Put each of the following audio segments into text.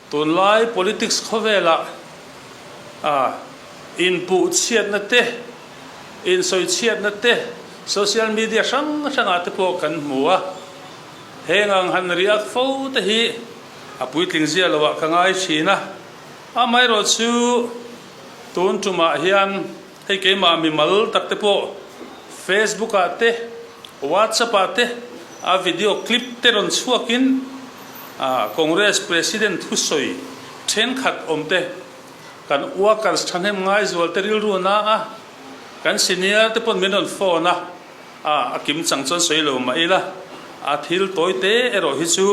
Tunlai politics khawvelah inpuh chhiatna te, insawi chhiatna te social media hrang hrangah te pawh kan hmu a. Heng ang han react fo te hi a puitling zia loah ka ngai thin a. Amaherawh chu tun tumah hian hei keimah mimal tak te pawh Facebook ah te, WhatsApp ah te a video clip te rawn chhuakin Congress President thusawi thenkhat awm te kan workers thahnem ngaizual te rilru na a, kan senior te pawn min rawn phone a, a kim chang chuan sawi lo mah ila a thil tawi te erawh hi chu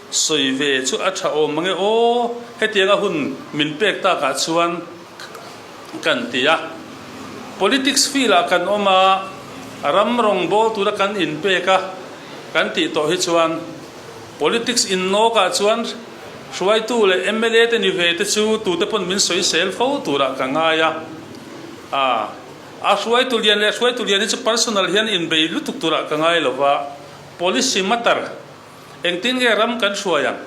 sawi ve chu a tha awm mange aw, hetianga hun min pek takah chuan kan ti a. Politics field ah kan awm a, ram rawngbawl tura kan inpek a kan tih tawh hi chuan politics innawk ah chuan hruaitu leh mla te ni ve te chu tute pawn min sawisel fo turah ka ngai a. A hruaitu lian leh hruaitu lian hi chu personal hian inbei lutuk turah ka ngai lova, policy matter engtin nge ram kan hruai ang?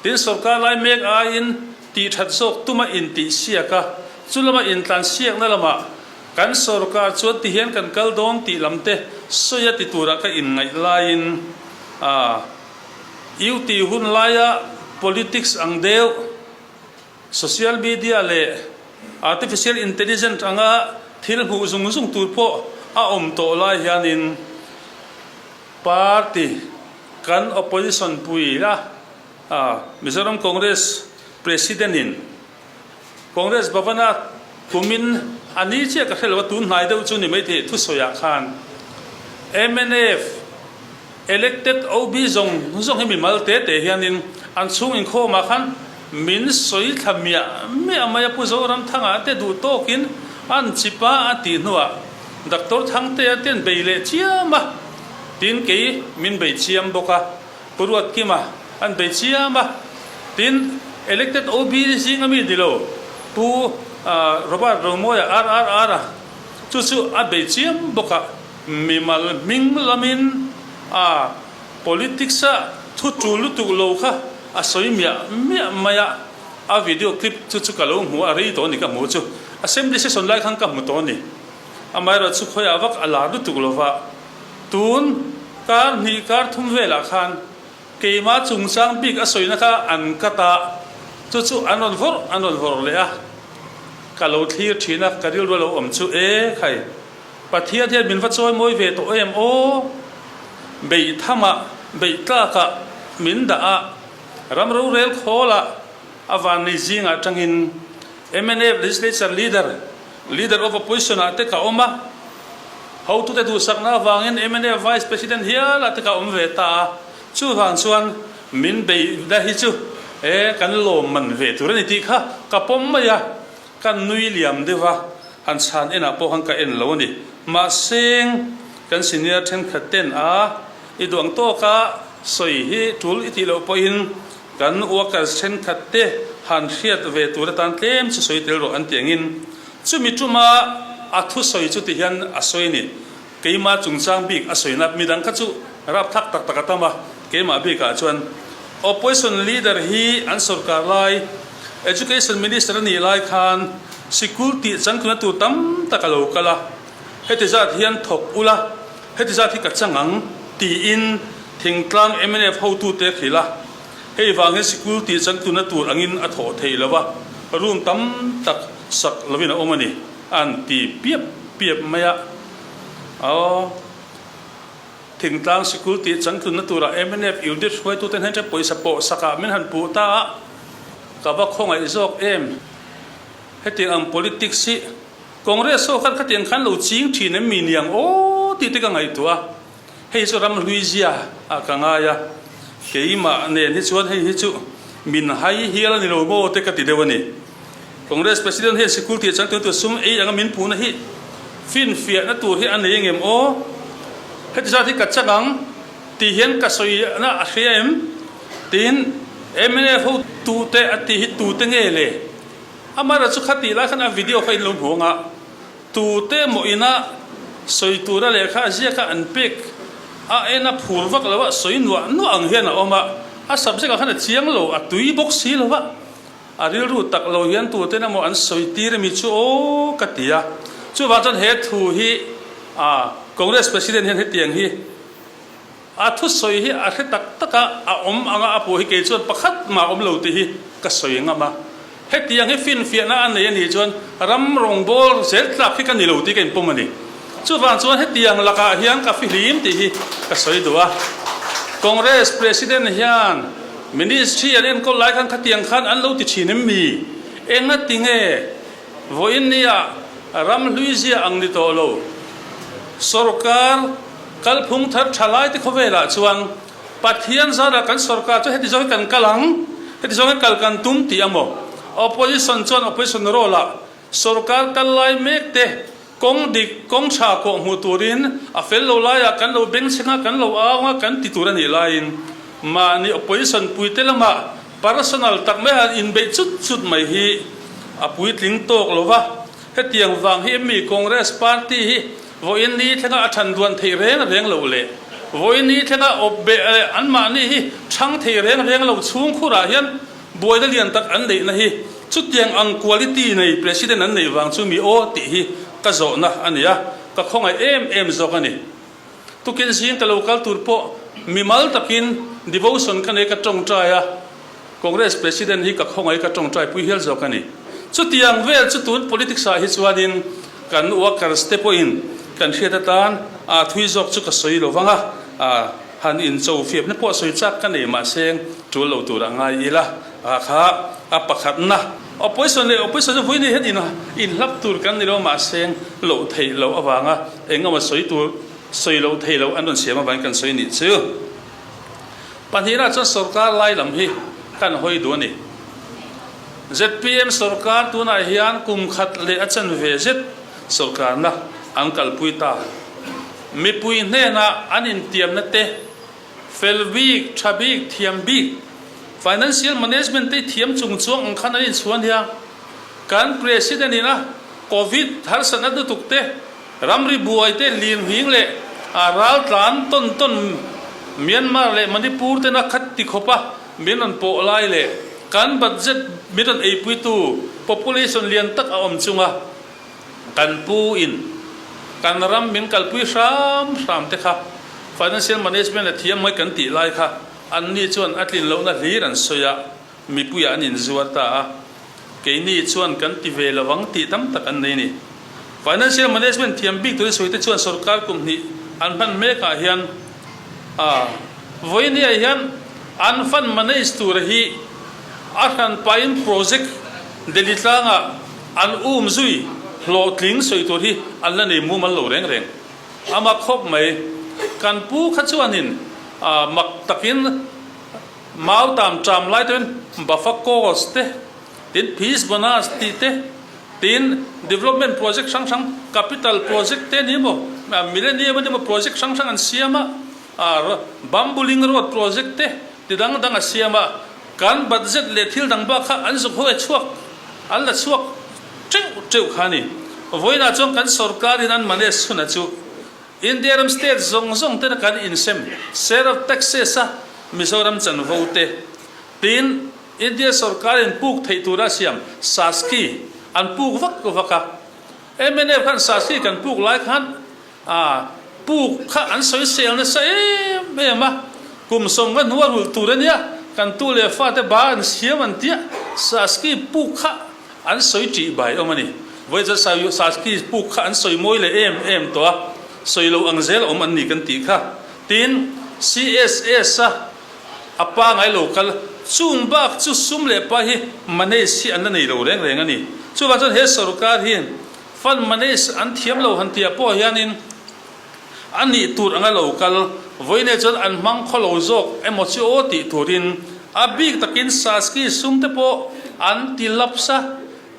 Tin, sorkar lai mek aiin tih that zawk tuma intih siak a, chu lama intlan siakna lamah kan sorkar chuan ti hian kan kal dawn tih lam te sawi a ti turah ka inngaih laiin a UT hun laia politics ang deuh social media leh artificial intelligent anga thil hmuh zung zung tur pawh a awm tawh lai hianin Party kan opposition pui a, Mizoram Congress President in Congress Bhavan-a kumin a ni chiah ka hre lo a, tun hnai deuh chu ni maithei thusawiah khan mnf elected OB zawng zawng hi mimal te te hianin an chhung inkhawmah khan min sawi thla miah miah mai a, Pu Zoramthanga te duh tawkin an chip a a tih hnuah Doctor Thangtea ten bei leh chiam a, tin kei min bei chiam bawk a, Pu Ruatkima an bei chiam a, tin elected OB zing ami ni lo Pu Robert Romawia RRR a chu chu a bei chiam bawk a, mimal hming lamin a politics a thu tul lutuk lo kha a sawi miah miah mai a, a video clip chu chu ka lo hmu a, rei tawh a ni ka hmuh chu, assembly session lai khan ka hmu tawh a ni. Amaherawh chu khawiah vak a lar lutuk lova, tun kar hnih kar thum velah khan keimah chungchang bik a sawina kha an cut a, chu chu an rawn vawrh an rawn vawrh leh a, ka lo thlir thin a, ka rilru a lo awm chu e khai, Pathian hian min va chawi mawi ve tawh em aw, beih thamah beih tlakah min dah a, ram rorel khawlah a vannei zingah atangin mnf Legislature Leader Leader of Opposition ah te ka awm a, hotute duhsakna avangin mnf Vice President hial ah te ka awm ve ta a, chuvang chuan min beihna hi chu e kan lawm man ve tur a ni tih kha ka pawm mai a, ka nui liam deuh a, han chhan enah pawh khan ka en lo a ni. Mahse kan senior thenkhat ten a i duang tawka sawi hi tul i tih loh pawhin Kan workers thenkhat te han hriat ve tur atan tlem chu sawi tel rawh an ti angin chumi tuma a thusawi chu ti hian a sawi a ni. Keimah chungchang bik a sawina midang kha chu rapthlak tak tak a tam a, keimah bikah chuan Opposition leader hi an sorkar lai Education Minister a nih lai khan sikul tih changtluna tur tam tak a lo kal a, heti zat hian thawk ula, heti zat hi ka chang ang tiin Thingtlang mnf hotute a hrilh a, hei vang hian sikul tih changtuna tur angin a thawh theih lo a, room tam tak sak lovin a awm a ni, an ti piap piap mai a. Aw, Thingtlang sikul tih changtlunna turah mnf unit hruaitute hnen ṭha pawisa pawh sakah min han puh ta a, ka va khawngaih zawk em? Hetiang ang politics hi Congress ho khan khatiang khan lo ching ṭhin em mi niang aw tih te ka ngaihtuah a. Hei chu ram hlui zia ah ka ngai a, keimah nen hi chuan hei hi chu min hai hial a ni lo maw te ka ti deuh a ni. Congress President hian sikul tih changtu tur sum ei anga min puhna hi finfiahna tur hi a nei angem aw? Heti zat hi ka chak ang tih hian ka sawina a hria em? Tiin mnf ho tute a tih hi tute nge le? Amaherawhchu chu khatih lai khan a video kha in lo hmu ang a. Tute maw ina sawi tura lehkha a ziaka an pek a en a phur vak lo a, sawi nuah nuah ang hian a awm a, a subject ah khan a chiang lo, a tui bawk si lo a. A rilru tak lo hian tuten emaw an sawi tir ami chu aw ka ti a. Chuvang chuan he thu hi Congress President hian hetiang hi a thusawi hi a hre tak tak a, a awm anga a puh hi kei chuan pakhat mah awm lo tih hi ka sawi ngam a. Hetiang hi finfiahna a nei a nih chuan ram rawngbâwl zel tlak hi ka ni lo tih ka inpawm a ni. Chuvang chuan hetiang lakah hian ka fihlim tih hi ka sawi duh a. Congress President hian Ministry an enkawl lai khan khatiang khan an lo ti thin em mi? Enga tinge vawiin nia ram hlui zia ang ni tawh lo? Sorkar kalphung thar tha lai te khawvelah chuan Pathian zarah kan sorkar chu heti zawng hi kan kal ang, heti zawng hi kal kan tum tih a maw? Opposition chuan opposition role ah sorkar kal lai mek te kawng dik, kawng tha kawh hmuh turin a fel lo laiah kan lo bengchheng a, kan lo au ang a, kan ti tur a nih laiin mahni opposition puite lamah personal tak mai han inbeih chut chut mai hi a puitling tawk lo va. Hetiang vang hi mi Congress party hi vawiin ni thlenga a than duan thei reng reng lo leh vawiin ni thlenga awp beh leh anmahni hi thang thei reng reng lo chhungkhurah hian buaina lian tak an neihna hi chutiang ang quality nei President an neih vang chu mi aw tih hi ka zawhna a ni a, ka khawngaih em em zawk a ni. Tukin zing ka lo kal tur pawh mimal takin devotion ka nei ka tawngtai a, Congress President hi ka khawngaih ka tawngtai pui hial zawk a ni. Chutiang vel chu tun politics ah hi chuanin kan workers te pawhin kan hriat atan a thui zawk chu ka sawi lo vang a, han incho fiapna pawh sawi chak ka nei mahse tul lo tur a ngai ila a kha a pakhatna. Opposition leh opposition chu vawiin hian inhlap tur kan ni lo mahse loh theih loh avanga eng emaw sawi tur sawi loh theih loh an rawn siam avangin kan sawi nih chu. Pahnihna chuan sorkar lai lam hi kan hawi duh a ni. Zpm sorkar tunah hian kum khat leh a chanve zet sorkarna an kalpui ta. Mipui hnenah an intiamna te, fel bik, tha bik, thiam bik, financial management te thiam chung chuang ang khan an inchhuan hiang. Kan President ina Covid harsatna lutuk te, Ramri buai te Lianghing leh raltlan tawn tawn Myanmar leh Manipur tena khat ti khawpa min rawn pawh lai leh kan budget min rawn eipuitu population lian tak a awm chunga kan pu in kan ram min kalpui hram hram te kha financial management a thiam mai kan tih lai kha anni chuan a tlin lohna hlir an sawi a. Mipuiah an inzuar ta a, keini chuan kan ti ve lo ang tih tam tak an nei a ni. Financial Management thiam bik tur i sawite chuan sorkar kum hnih an hman mekah hian a vawinia hian an fund manage tura hi a hran pahin project Delhi tlangah an um zui hlawhtling sawi tur hi an la nei mumal lo reng reng. A mak khawp mai. Kan pu kha chuanin mak takin Mau tam ṭam lai te hian Buffer Cost te, tin Fees Bonus tih te, tin Development Project hrang hrang, Capital Project te ni maw, Millennium a ni maw project hrang hrang an siam a, Bambooling Road Project te ti dang dang a siam a, kan budget leh thil dang bak kha an zuk hawi chhuak, an la chhuak teuh teuh kha a ni. Vawiinah chuan kan sorkarin an manage chhunah chu India ram state zawng zawng tena kan insem share of taxes a Mizoram chanvo te tiin India sorkar in puk theih tura siam Saski an puk vak vak a. Mnf khan Saski kan puk lai khan a puk kha an sawi sel nasa em em a, kum sawm nga hnua rulh tur ania kan tu leh fate ba an siam an tia Saski puk kha An sawi ṭih bai awm a ni. Vawiin chuan Saski puk kha an sawi mawi leh em em tawh a, sawi lo ang zel awm an ni kan tih kha. Tin, CSS-a a pa ngai lo kal, chung bak chu sum leh pa hi manage hi an la nei lo reng reng a ni. Chuvang chuan he sorkar hi fund manage an thiam lo han tihah pawh hianin a nih tur anga lo kal, vawiinah chuan an hmang khaw lo zawk emaw chu aw tih turin a bik takin Saski sum te pawh an ti laps a,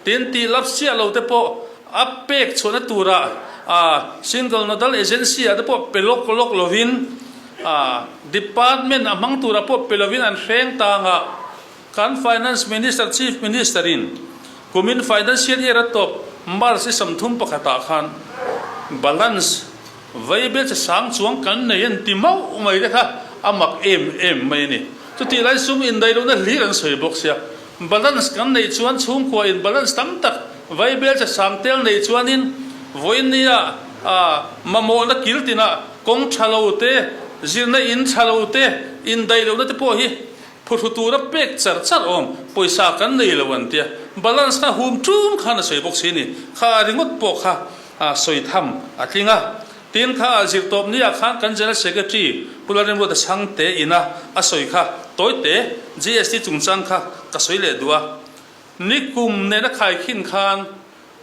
tin tih laps chiah lo te pawh a pek chhuahna tura Single Nodal Agency ah te pawh pe lawk lawk lovin Department a hmang turah pawh pe lovin an hreng tang a. Kan Finance Minister Chief Minister in kumin Financial Year a tawp March i 31 ah khan balance vaibel che sang chuang kan nei an ti mauh mai te kha a mak em em mai a ni. Chutih lai sum indaih lohna hlir an sawi bawk sia. Balance kan neih chuan chhungkua in balance tam tak vaibel che sang tel nei chuanin vawiin nia mamawhna kil tinah kawng tha lo te, zirna in tha lo te, indaih lohna te pawh hi phuhru tura pek char char awm pawisa kan nei lo an tia. Balance kha hum tum khan a sawi bawk si ni. Kha ringawt pawh kha sawi tham a tling a. Tin, kha zirtawp ni-ah khan kan General Secretary Pu Lalremruata Chhangte ina a sawi kha tawite GST chungchang kha ka sawi leh duh a. Nikum nena khaikhin khan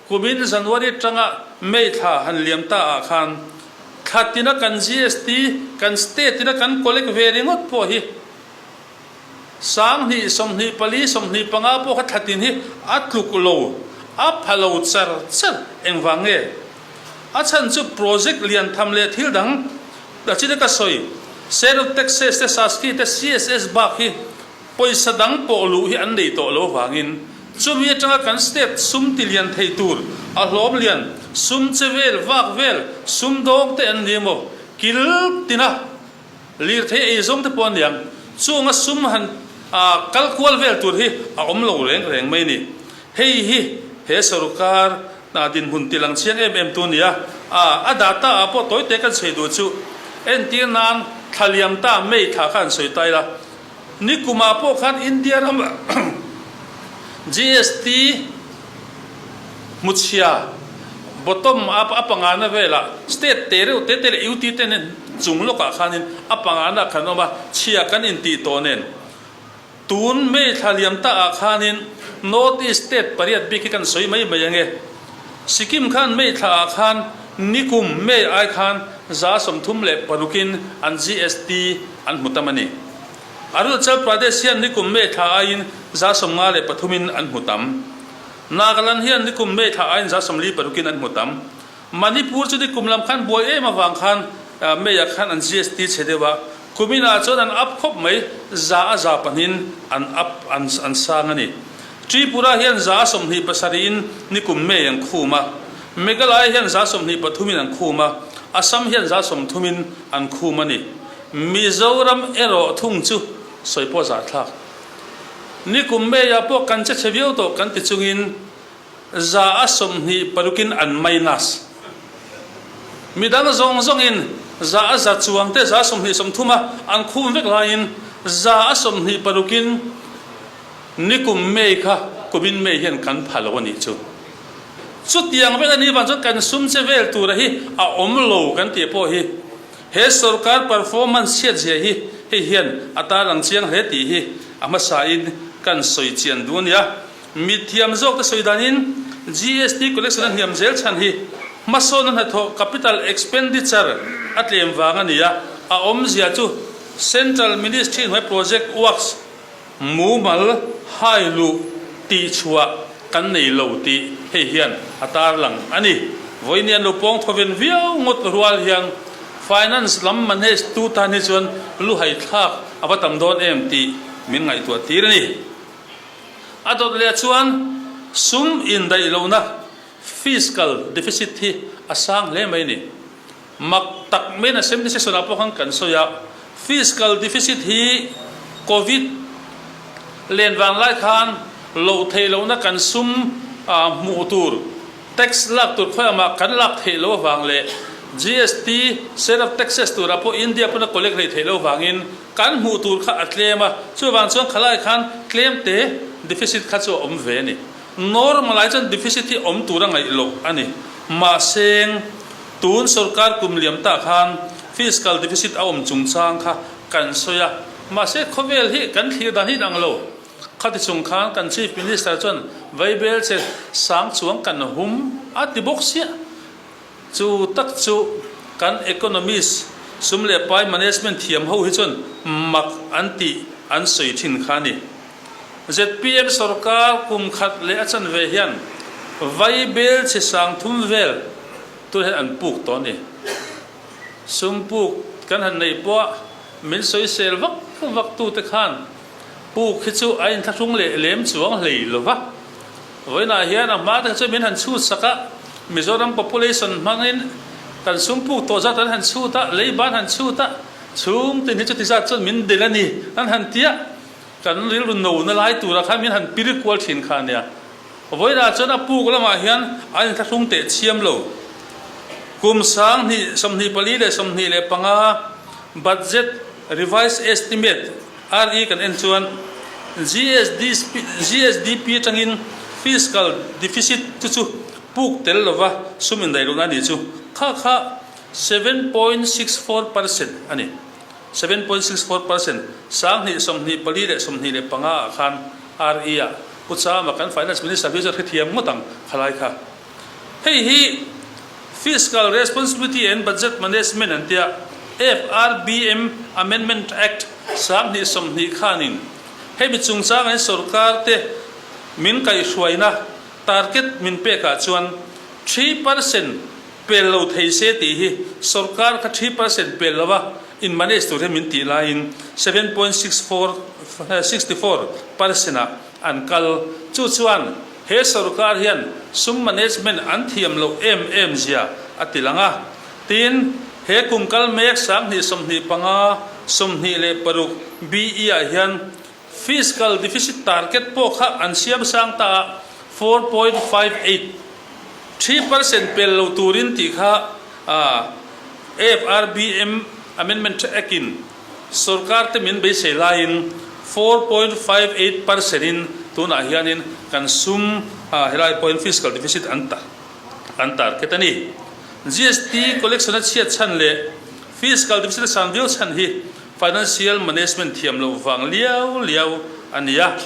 kumin January atanga May thla han liam ta ah khan thla tina kan GST kan state ina kan collect ve ringawt pawh hi 20 24 25 pawh kha thla tin hi a tluk lo, a pha lo char char engvang nge? A chhan chu project lian tham leh thil dang a chi te ka sawi, Sale of Taxes te, SASCI te, CSS bak hi pawisa dang pawh luh hi an nei tawh lo vangin chumi atanga kan state sum ti lian thei tur a hlawm lian sum che vel vak vel sum dawng te an ni emaw kil tina Lirthei ei zawng te pawh a niang. Chunga sum han kal kual vel tur hi a awm lo reng reng mai ni. Hei hi he sorkar dinhmun ti lang chiang em em tu a ni a. A data ah pawh tawi te kan sawi duh chu entir nan thla liam ta May thla kha an sawi ta ila. Nikumah pawh khan India ramah GST hmuchhia bottom up a pangana velah state te reuh te te leh UT te nen chung lawkah khanin a pangana kan awm a, chhia kan intih tawh nen tun May thla liam ta ah khanin North East state pariat bik hi kan sawi mai mai ange. Sikkim khan May thla ah khan nikum May ai khan 36% an GST an hmu tam a ni. Arunachal Pradesh hian nikum May thla aiin 53% in an hmu tam. Nagaland hian nikum May thla aiin 46% in an hmu tam. Manipur chu nikum lam khan buai em avang khan May ah khan an GST chhe deuh a, kumin ah chuan an up khawp mai, za a za pahnihin an up an an sang a ni. Tripura hian 27% in nikum May an khum a, Meghalaya hian 23% in an khum a, Assam hian 30% in an khum a ni. Mizoram erawh thung chu sawi pawh zahthlak. Nikum May-ah pawh kan che chhe viau tawh kan ti chungin 26% in an minus. Midang zawng zawngin za a za chuang te 20 30 a an khum vek laiin 26% in nikum May kha kumin May hian kan pha lo a nih chu. Chutiang vek a nih vang chuan kan sum che vel tura hi a awm lo kan tih pawh hi He sorkar performance chhiat zia hi hei hian a tarlang chiang hle tih hi a hmasain kan sawi chian duh a nia. Mithiam zawkte sawi danin GST collection a hniam zel chhan hi hmasawnna hnathawh capital expenditure a tlem vang a ni a, a awmzia chu Central Ministry hnuai project works Mumal hai luh tih chhuah kan nei lo tih hei hian a tarlang a ni. Vawiin an lo pawng thawven viau ngawt rual hian Finance lam manage tu tan hi chuan luhai thlak a va tam dawn em tih min ngaihtuah tir a ni. A dawt leh chuan sum indaih lohna fiscal deficit hi a sang hle mai a ni. Mak tak maiin assembly session ah pawh khan kan sawi a, fiscal deficit hi covid len vang lai khan loh theih lohna kan sum hmuh tur tax lak tur khawiah mah kan lak theih loh avang leh GST share of taxes turah pawh India pawn a collect hlei theih loh vangin kan hmuh tur kha a tlem a, chuvang chuan khalai khan tlem te deficit kha chu a awm ve a ni. Normal ai chuan deficit hi awm tur a ngaih loh a ni. Mahseng. Tun sorkar kum liam tah khan fiscal deficit a awm chungchang kha kan sawi a, mahse khawvel hi kan thlir dan hi inang lo. Khati chung khan kan Chief Minister chuan vaibel che sang chuang kan hum a ti bawk sia. Chu tak chu kan economist sum leh pai management thiam ho hi chuan mak an tih an sawi thin kha a ni. Zpm sorkar kum khat leh a chanve hian vaibel che sang thum vel Tun hian an puk tawh a ni. Sum puk kan han neih pawh min sawisel vak vak tute khan puk hi chu a inthlahrung leh lem chuang hlei lo va. Vawiinah hian a hma te kha chu min han chhut sak a, Mizoram population hmangin kan sum puk tawh zat an han chhut a, leiban han chhut a, chhungtin hi chuti zat chuan min del a ni an han ti a. Kan rilru no na lai turah khan min han pir kual thin kha a nia. Vawiinah chuan a puk lamah hian an inthlahrung teh chhiam lo. Kum 2024 budget revised estimate, RE, kan en chuan GSDP atangin fiscal deficit chu chu puk tel lova sum indaihlohna a nih chu kha kha 7.64 percent a ni. 7.64 percent, 2024 25 ah khan RE ah Pu Chama kan Finance Minister hi chu a hrethiam ngawt ang khalai kha. Hei hi Fiscal Responsibility and Budget Management an tia FRBM Amendment Act 2020 khanin hemi chungchangah hian sorkar te min kaihhruaina target min pekah chuan 3 percent pel lo thei se tih hi sorkar kha 3 percent pel lova in manage tur hian min tih laiin 7.64 percent ah an kal. Chu chuan he sorkar hian sum management an thiam loh em em zia a ti lang a. Tin, he kum kal mek 2025, 26 BE ah hian fiscal deficit target pawh kha an siam sang ta a 4.58, 3 percent pel lo turin tih kha FRBM Amendment Act in sorkar te min beisei laiin 4.58 percent in tunah hianin kan sum helai pawhin fiscal deficit an an target a ni. GST collection a chhiat chhan leh fiscal deficit a sang viau chhan hi financial management thiam loh vang liau liau a ni a,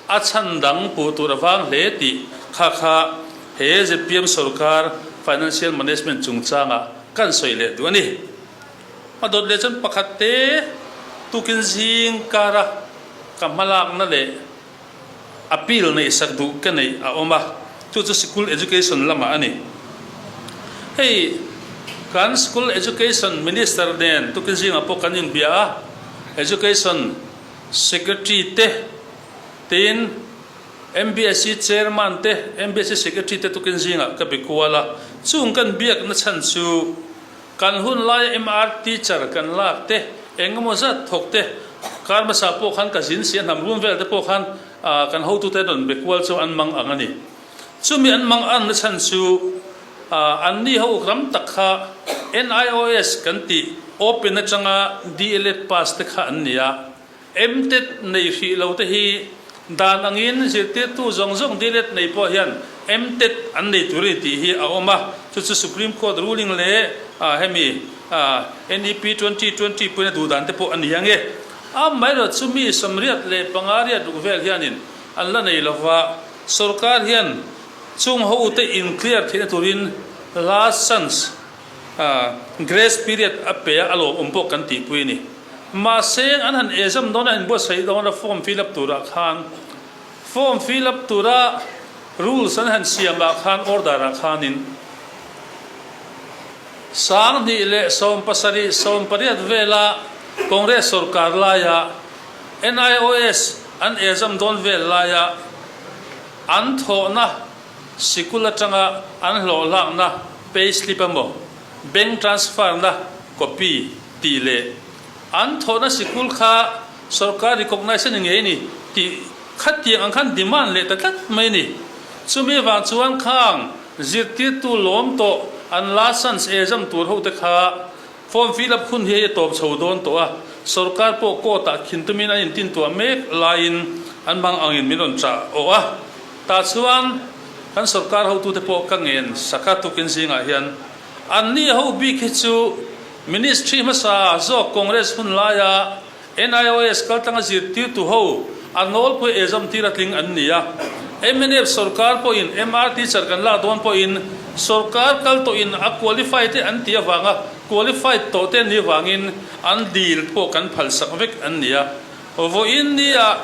a chhan dang puh tur a vang hle tih kha kha he zpm sorkar financial management chungchangah kan sawi leh duh a ni. A dawt leh chuan pakhat te tukin zing kara ka hmalakna leh appeal neihsak duh ka neih a awm a, chu chu sikul education lamah a ni. Hei kan school education minister nen tukin zingah pawh kan inbia a, education secretary te tin MBSE chairman te, MBSE secretary te tukin zingah ka be kual a, chung kan biakna chhan chu Kan hun laia MR teacher kan lak te, eng emaw zat thawk te, kar hmasa pawh khan ka zin si a, hnam rum vel te pawh khan kan hotute an rawn be kual chu an mang ang a ni. Chumi an mang anna chhan chu anni ho ram tak kha NIOS kan tih open atanga DLEd pass te kha an ni a. MTET nei hrih lo te hi dan angin zirtirtu zawng zawng DLEd nei pawh hian MTET an nei tur a ni tih hi a awm a, chu chu Supreme Court ruling leh hemi NEP 2020 pawhin a duh dan te pawh a ni ang e. Amaherawh chu mi 85 riat ruk vel hianin an la nei lova, sorkar hian chung ho te in clear theihna turin last chance Grace period a pe a, a lawmawm pawh kan tihpui a ni. Mahse, an han exam dawn a, inbuatsaih dawn a form fill up turah khan, form fill up tura rules an han siamah khan, order ah khanin 2017, 18 vela Congress sorkar laia NIOS an exam dawn vel laia an thawhna Sikul atanga an hlawh hlakna pay slip emaw bank transfer na copy tih leh an thawhna sikul kha sorkar recognise a ni ngei a ni tih khatiang ang khan demand leh ta tlat mai a ni. Chumi vang chuan khang zirtirtu lawm tawh an licence exam tur ho te kha Form fill up hun hi hei a tawp chho dawn tawh a, sorkar pawh court ah khin tumin an intintuah mek laiin an hmang angin min rawn chah awh a. Tah chuan kan sorkar hotute pawh ka ngen sak a tukin zingah hian anni ho bik hi chu ministry hmasa zawk Congress hun laia NIOS kaltlanga zirtirtu ho a nawlpui exam tir a tling an ni a. Mnf sorkar pawhin MR teacher kan lak dawn pawhin sorkar kal tawhin a qualify te an tih avanga qualified tawh te an nih avangin an dil pawh kan phalsak vek an ni a. Vawiin nia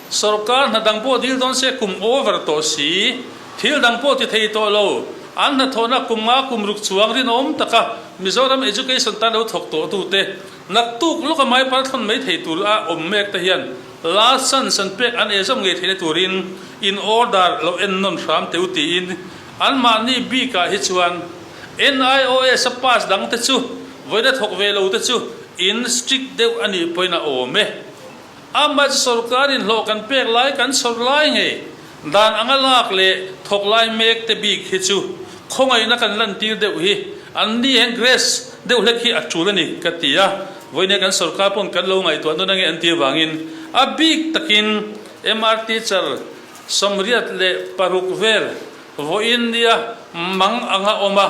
sorkar hna dang pawh dil dawn se kum over tawh si, thil dang pawh ti thei tawh lo, an hnathawhna kum nga kum ruk chuang rinawm taka Mizoram education tan lo thawk tawh tute Naktuk lawka mai parthawn mai thei tur a awm mek te hian last chance an pek an exam ngei theihna turin in order lo en nawn hram teh u tiin anmahni bikah hi chuan NIOS a pass dang te chu vawiina thawk ve lo te chu in strict deuh a nih pawhin a awm e. Amah chu sorkarin hlawh kan pek lai kan chhawr lai ngei dan anga lak leh thawk lai mek te bik hi chu khawngaihna kan lantir deuh hi an ni hian grace deuh hlek hi a tul a ni ka ti a. Vawiin kan sorkar pawn kan lo ngaihtuah nawn ange an ti avangin a bik takin MR teacher 86 vel vawiin nia mang anga awm a,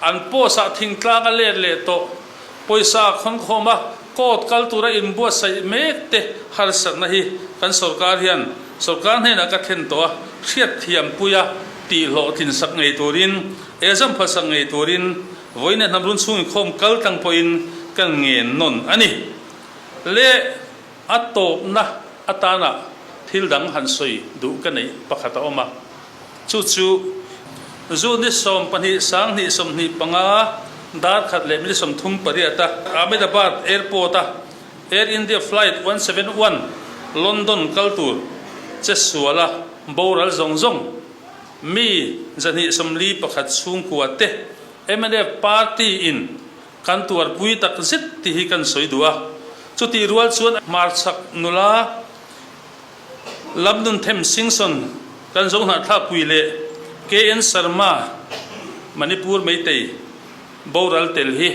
An post ah thingtlang a let leh tawh. Pawisa a khawn khawm a, court kal tura inbuatsaih mek te harsatna hi kan sorkar hian sorkar hnenah ka thlen tawh a, hriatthiampui a tih hlawhtlin sak ngei turin, exam phalsak ngei turin vawiin hnam run chhung inkhawm kal tlang pawhin kan ngen nawn a ni. Le a tawpna atana thil dang han sawi duh ka neih pakhat a awm a. Chu chu June ni 12 2025 dar khat leh minute 38 a Ahmedabad Airport a Air India Flight 171 London kal tur che suala boral zawng zawng mi 241 chhungkua te mnf party in kan tuarpui tak zet tih hi kan sawi duh a. Chutih rual chuan hmarchhak nula Lamnun Them Singson, kan zo hnahthlakpui leh KN Sharma, Manipur Meitei boral tel hi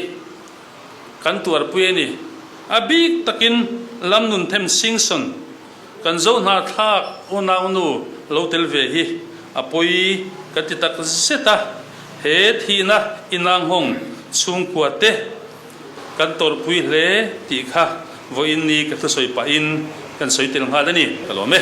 kan tuarpui a ni. A bik takin Lamnun Them Singson, kan zo hnahthlak unaunu lo tel ve hi a pawi kan ti tak zet a, he thihna inanghawng chhungkua te Kan tawrhpui hle tih kha vawiin ni ka thusawi pahin kan sawi tel nghal a ni, ka lawm e.